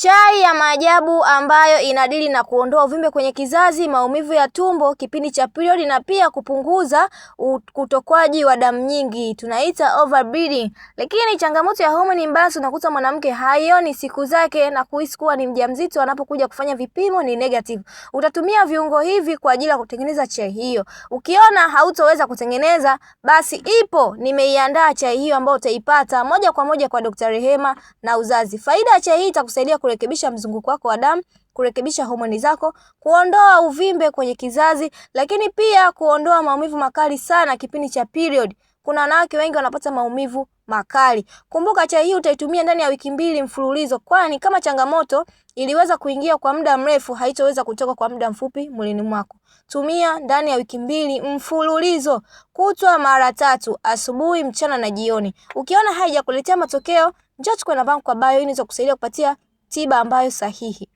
Chai ya maajabu ambayo inadili na kuondoa uvimbe kwenye kizazi, maumivu ya tumbo kipindi cha period na pia kupunguza kutokwaji wa damu nyingi, tunaita overbleeding. Lakini changamoto ya hormone imbalance, unakuta mwanamke haioni siku zake na kuhisi kuwa ni mjamzito, anapokuja kufanya vipimo ni negative. Utatumia viungo hivi kwa ajili ya kutengeneza chai hiyo. Ukiona hautoweza kutengeneza, basi ipo nimeiandaa chai hiyo ambayo utaipata moja kwa moja kwa Dr. Rehema na Uzazi. Faida ya chai hii itakusaidia kurekebisha mzunguko wako wa damu, kurekebisha homoni zako, kuondoa uvimbe kwenye kizazi, lakini pia kuondoa maumivu makali sana kipindi cha period. Kuna wanawake wengi wanapata maumivu makali. Kumbuka chai hii utaitumia ndani ya wiki 2 mfululizo, kwani kama changamoto iliweza kuingia kwa muda mrefu haitoweza kutoka kwa muda mfupi mwilini mwako. Tumia ndani ya wiki 2 mfululizo, kutwa mara 3, asubuhi, mchana na jioni. Ukiona haijakuletea matokeo, njoo chukua namba yangu kwa bio ili niweze kukusaidia kupatia tiba ambayo sahihi.